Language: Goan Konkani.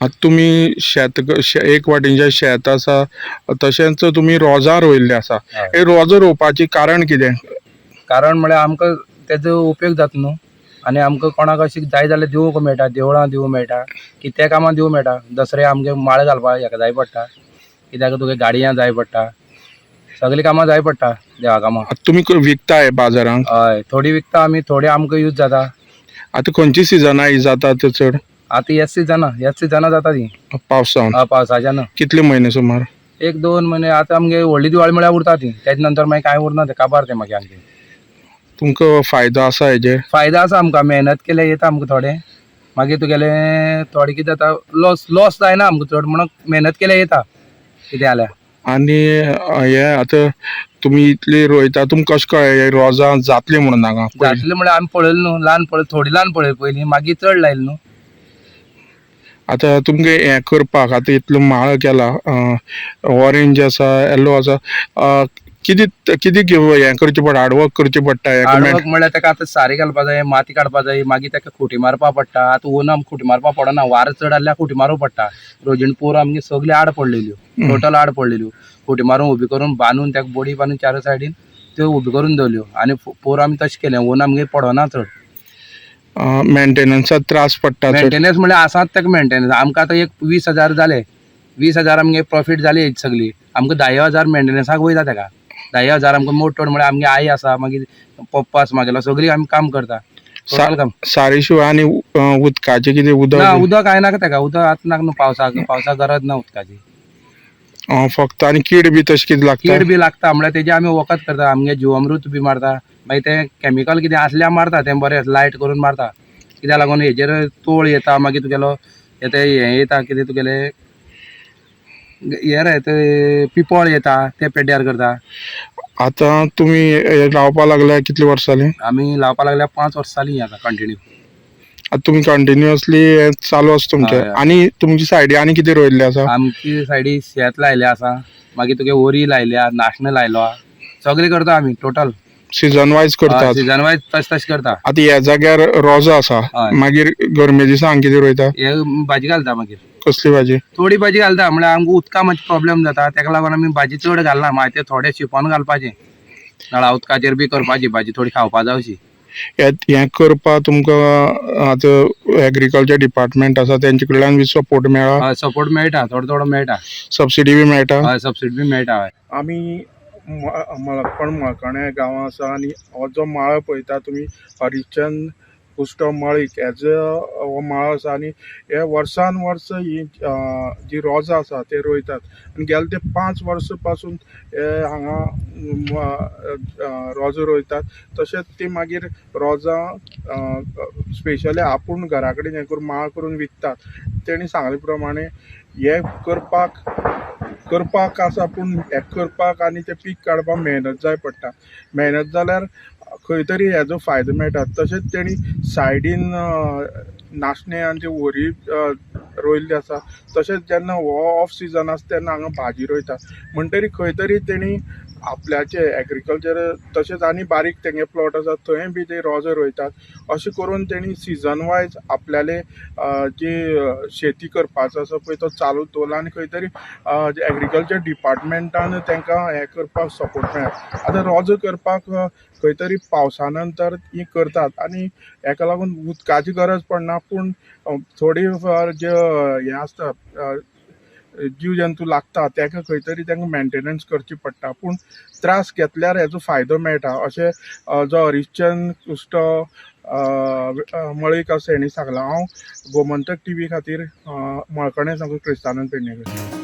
आतां तुमी शेत एक वाटेनचें शेत आसा, तशेंच तुमी रोजां रोयिल्लीं आसा. हय. हे रोजां रोवपाचें कारण कितें? कारण म्हळ्यार आमकां तेजो उपयोग जाता न्हू, आनी आमकां कोणाक अशें जाय जाल्यार दिवंक मेळटा, देवळां दिवंक मेळटा, कितें कामां दिवंक मेळटा. दसऱ्या आमगे माळ घालपाक हेका जाय पडटा, कित्याक तुगे गाडयां जाय पडटा, सगळीं कामां जाय पडटा देवा कामां. आतां तुमी विकता हे बाजारांत? हय, थोडी विकता आमी, थोडी आमकां यूज जाता. आतां खंयची सिजनां ही जाता ते चड? आतां ह्याच सिजना, ह्याच सिजना जाता ती. पावसान? हय, पावसाच्या न्हू. कितले म्हयने सुमार? 1-2 म्हयने. आतां आमगे व्हडली दिवाळी म्हळ्यार उरता ती, तेजे नंतर मागीर कांय उरना, ते काबार ते मागीर आमचे. तुमकां फायदो आसा हेजेर? फायदो आसा आमकां, मेहनत केल्यार येता आमकां थोडें, मागीर तुगेलें थोडें कितें जाता, लॉस लॉस जायना आमकां चड, म्हणून मेहनत केल्यार येता कितें जाल्यार. आनी हे आतां तुमी इतली रोयता, तुमकां कशें कळ्ळें हे रोजां जातलीं म्हणून हांगा पयलीं? जातलें म्हळ्यार आमी पळयलें न्हू, ल्हान पळय, थोडी ल्हान पळय पयलीं, मागीर चड लायलें न्हू. आतां तुमकां हें करपाक आतां इतलो माळ केला, ऑरेंज आसा, येल्लो आसा, कितें कितें हें करचें पडटा, हार्डवर्क करचें पडटा हें? हार्डवर्क म्हळ्यार ताका आतां सारें घालपा जाय, माती काडपा जाय, मागीर ताका खुटी मारपा पडटा. आतां ओन आमकां खुटी मारपा पडना, वारो चड आसल्यार खुटी मारूंक पडटा. रोजीण पोर आमगे सगळी आड पडलेल्यो, टोटल आड पडलेल्यो. खुटी मारून उबी करून बांदून ताका बोडी बांदून चार सायडीन त्यो उबी करून दवरल्यो, आनी पोर आमी तशें केलें, ओन आमगे पडना चड. मेंटेनन्साक त्रास पडटा चड? मेंटेनन्स म्हळ्यार आसात ताका मेंटेनन्स. आमकां आतां एक 20,000 जाले, 20,000 आमगे प्रॉफीट जाली सगळी. आमकां 10,000 मेंटेनन्साक वयता ताका, 10,000 आमकां मोडतोड. म्हळ्यार आमगे आई आसा, मागीर पप्पा आसा मागेलो, सगळीं आमी काम करता, टोटल काम. सारी शिवाय आनी उदकाचें कितें? ना. उदक? उदक कांय नाका ताका, उदक आतां नाका न्हू, पावसाक, पावसाक गरज ना उदकाची. फक्त आनी कीड बी तशें कितें लागता? कीड बी लागता म्हळ्यार तेजें आमी वखद करता, आमगे जिवामृत बी मारता, मागीर तें केमिकल कितें आसल्यार मारता, तें बरें लायट करून मारता. कित्याक लागून हेजेर तोळ येता, मागीर तुगेलो ते हें येता, कितें तुगेलें हें रे ते पिपळ येता, ते पेड्ड्यार करता. आतां तुमी हे लावपा लागल्या कितलीं वर्सां जालीं? आमी लावपा लागल्या 5 वर्सां जालीं आतां कंटिन्यू. आतां तुमी कंटिन्युअसली हें चालू आसा तुमचें? हय, हय. आनी तुमच्या सायडी आनी कितें रोयिल्लें आसा? आमची सायडी शेत लायलें आसा, मागीर तुगे ओरी लायल्या, नाशणें लायलो, सगळें करता आमी टोटल. सिजन वायज करतात? सिजन वायज तशें तशें करता. आतां ह्या जाग्यार रोजां आसा, हय. मागीर गरमे दिसा हांगा कितें रोयता? हे भाजी घालता मागीर. कसली भाजी? थोडी भाजी घालता, म्हळ्यार आमकां उदका मातशें प्रॉब्लेम जाता, ताका लागून आमी भाजी चड घालना, मागीर ते थोडे शिंपोन घालपाचें, नळा उदकाचेर बी करपाची भाजी थोडी खावपा जावची. हें करपाक तुमकां आतां एग्रीकल्चर डिपार्टमेंट आसा तेंचे कडल्यान बी सपोर्ट मेळ्ळा? हय, सपोर्ट मेळटा, थोडो थोडो मेळटा. सबसिडी बी मेळटा? हय, सबसिडी बी मेळटा, हय. आमी मळकण मळकणे गांवां आसा आनी हो जो माळो पळयता तुमी, हरिश्चंद कुश्टो मळीक हेजो हो माळो आसा. आनी हे वर्सान वर्स ही जी रोजां आसा ते रोयतात आनी गेले ते 5 वर्सां पासून हे हांगा रोजां रोयतात. तशेंच ती मागीर रोजां स्पेशली आपूण घरा कडेन हें करून माळ करून विकतात. तेणी सांगले प्रमाणे हे करपाक आसा, पूण हें करपाक आनी तें पीक काडपाक मेहनत जाय पडटा. मेहनत जाल्यार खंय तरी हेजो फायदो मेळटा. तशेंच तेणी सायडीन नाशणें आनी ते वरी रोयल्ली आसा. तशेंच जेन्ना हो ऑफ सिजन आसा तेन्ना हांगा भाजी रोयता. म्हणटरी खंय तरी तेणी आपल्याचे एग्रीकल्चर तशेंच आनी बारीक तेंगे प्लॉट आसा थंय बी ते रोजां रोयतात. अशें करून तेणी सिजन वायज आपल्याले जी शेती करपाचो आसा पळय तो चालू दवरला आनी खंय तरी एग्रीकल्चर डिपार्टमेंटान तांकां हें करपाक सपोर्ट मेळ्ळा. आतां रोजां करपाक खंय तरी पावसा नंतर ही करतात आनी हेका लागून उदकाची गरज पडना, पूण थोडी फार जे हें आसता जीव जंतू लागता ताका खंय तरी तांकां मेंटेनन्स करची पडटा, पूण त्रास घेतल्यार हेजो फायदो मेळटा अशें जो हरिश्चंद कुश्टो मळीक आसा हेणी सांगलां. हांव गोमंतक टीव्ही खातीर मळकणे साकून क्रिस्तानंद पेडणेकर.